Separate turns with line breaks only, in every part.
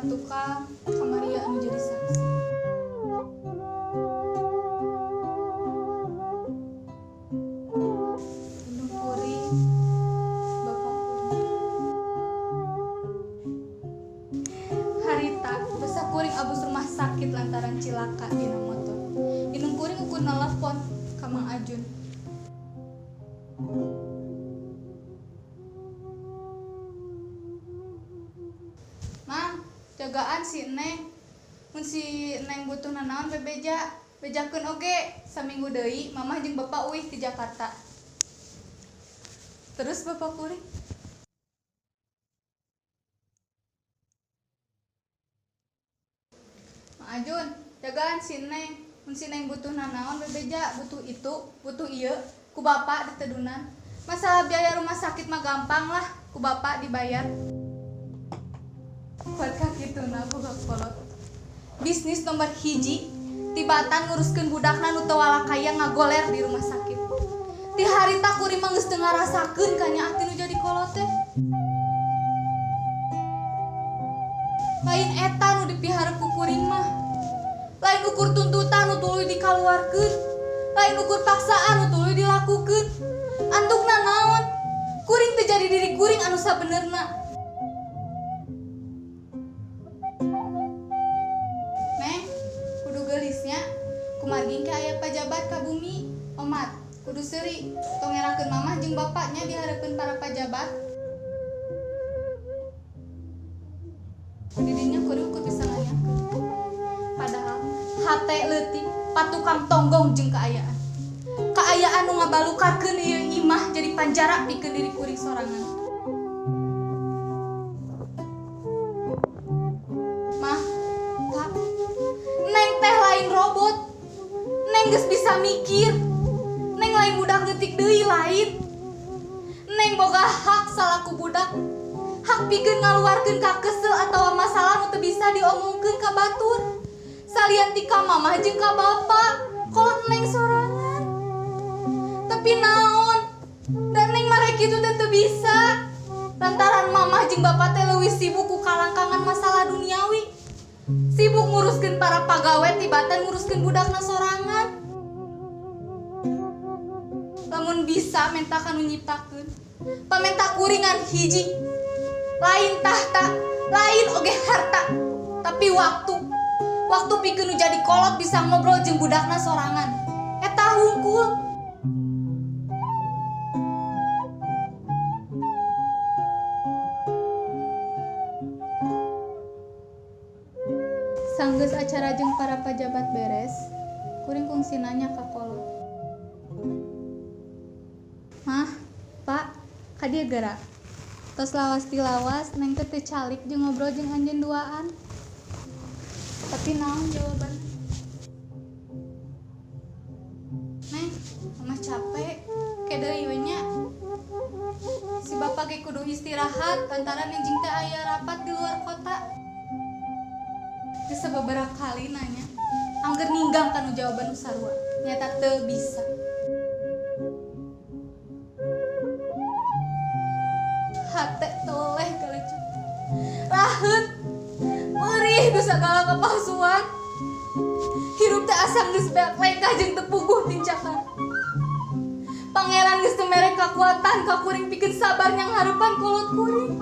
Ka tukang, ka Maria anu jadi saksi. Indung kuring, bapak kuring. Harita basa kuring abus rumah sakit lantaran cilaka dina motor. Indung kuring ukur nelpon ka Mang Ajun. Mang, jagaan si Neng. Mun si Neng butuh nanaon bebeja, bejakeun oge. Saminggu deui mamah jeung bapak uih di Jakarta. Terus bapak kuring, Mang Ajun, jagaan si Neng. Mun si Neng butuh nanaon bebeja, butuh itu, butuh ieu, ku bapak ditedunan. Masalah biaya rumah sakit mah gampang lah, ku bapak dibayar. Kuat kakituna boga kolot. Bisnis nomor hiji, tibatan nguruskeun budakna nu teu walakaya ngagoler di rumah sakit. Ti harita kuring mah geus teu ngarasakeun kanyaah ti nu jadi kolot teh. Lain eta nu dipiharep ku kuring mah. Lain ukur tuntutan nu tuluy dikaluarkeun. Lain ukur paksaan nu tuluy dilakukeun. Antukna naon? Kuring teu jadi diri kuring anu sabenerna. Neng, kudu geulisnya kumargi ke aya pajabat ka bumi. Omat, kudu seuri, tong ngerakeun mamah jeung bapaknya di hareupeun para pajabat. Didinya kuring ukur bisa nanyakeun. Padahal hate leutik patukang tonggong jeung kaayaan. Kaayaan nu ngabalukarkeun ieu imah jadi panjara pikeun diri kuring sorangan. Mah, Pak, Neng teh lain robot. Neng geus bisa mikir. Neng lain budak leutik deui lain. Neng boga hak salaku budak. Hak pikeun ngaluarkeun kakesel atawa masalah nu teu bisa diomongkeun ka batur. Salian ti ka mamah jeung ka bapak, kolot Neng sorangan. Tapi naon? Dan Neng mah rek kitu teh teu bisa. Lantaran mamah jeung bapak teh leuwih sibuk ku kalangkangan masalah duniawi. Sibuk nguruskeun para pagawe tibatan nguruskeun budakna sorangan. Lamun bisa menta ka nu nyiptakeun, pamenta kuringan hiji. Lain tahta, lain oge harta, tapi waktu. Waktu pikeun nu jadi kolot bisa ngobrol jeung budakna sorangan. Eta hungkul. Sanggeus acara jeung para pajabat beres, kuring kungsi nanya ka kolot. Mah, Pak, ka dieu geura. Tos lawas ti lawas, Neng teh teu calik jeung ngobrol jeung anjeun duaan. Tapi naon jawabanna? Neng, mamah capek, ke deui we nya. Si bapak ge kudu istirahat lantaran enjing teh aya rapat di luar kota. Geus sababaraha kali nanya, angger ninggang kanu jawaban nu sarua. Nyata teu bisa. Hate toleh kalecu. Raheut, meurih ku sagala kepalsuan. Hirup teh asa geus beak lengkah jeung teu puguh tincakan. Pangeran geus teu mere kakuatan ka kuring pikeun sabar nyang hareupan kolot kuring.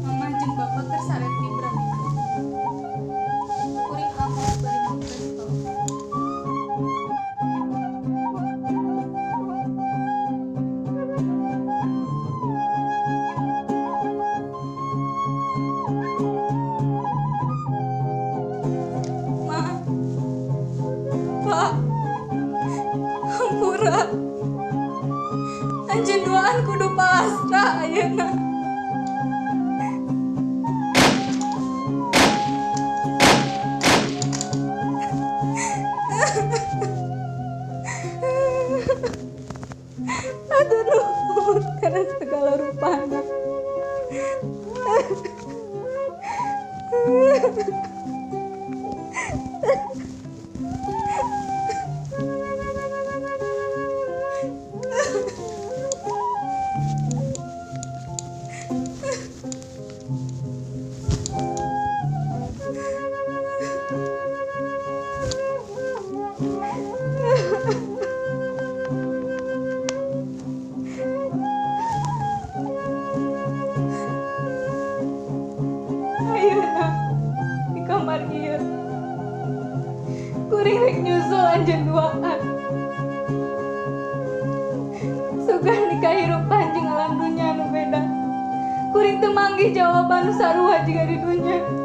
Mama jeung bapak keur sare tibran. Kuring angkat bari ngobrol. Ma, Pak, hampura. Anjeun duaan kudu pasrah ayeuna. Aduh nuhun karena segala rupana. Kahirupan jeung alam dunya anu beda. Kuring teu manggih jawaban nu sarua jiga di dunya.